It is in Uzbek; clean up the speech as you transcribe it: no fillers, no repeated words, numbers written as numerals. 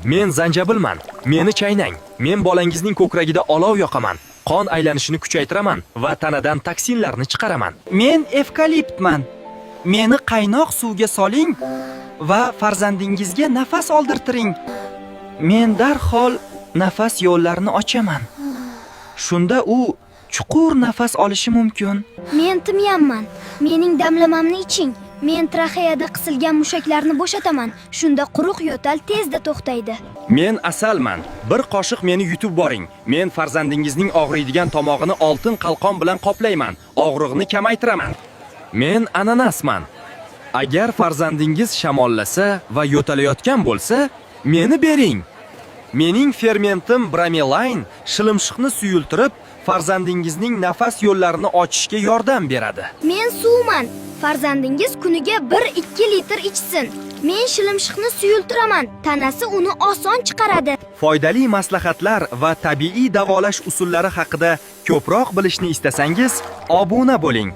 Men zanjabilman. Meni chaynang. Men bolangizning ko'kragida olov yoqaman. Qon aylanishini kuchaytiraman va tanadan toksinlarni chiqaraman. Men evkaliptman. Meni qaynoq suvga soling va farzandingizga nafas oldirtiring. Men darhol nafas yo'llarini ochaman. Shunda u chuqur nafas olishi mumkin. Men timyanman. Mening damlamamni iching. Men traxeyada qisilgan mushaklarni bo'shataman. Shunda quruq yo'tal tezda to'xtaydi. Men asalman. Bir qoshiq meni yutib boring. Men farzandingizning og'riydigan tomog'ini oltin qalqon bilan qoplayman. Og'riqni kamaytiraman. Men ananasman. Agar farzandingiz shamollasa va yo'talayotgan bo'lsa, meni bering. Mening fermentim bromelain shilimshiqni suyultirib, farzandingizning nafas yo'llarini ochishga yordam beradi. Men suvman. Farzandingiz kuniga 1-2 litr ichsin. Men shilimshiqni suyultiraman. Tanasi uni oson chiqaradi. Foydali maslahatlar va tabiiy davolash usullari haqida ko'proq bilishni istasangiz, obuna bo'ling.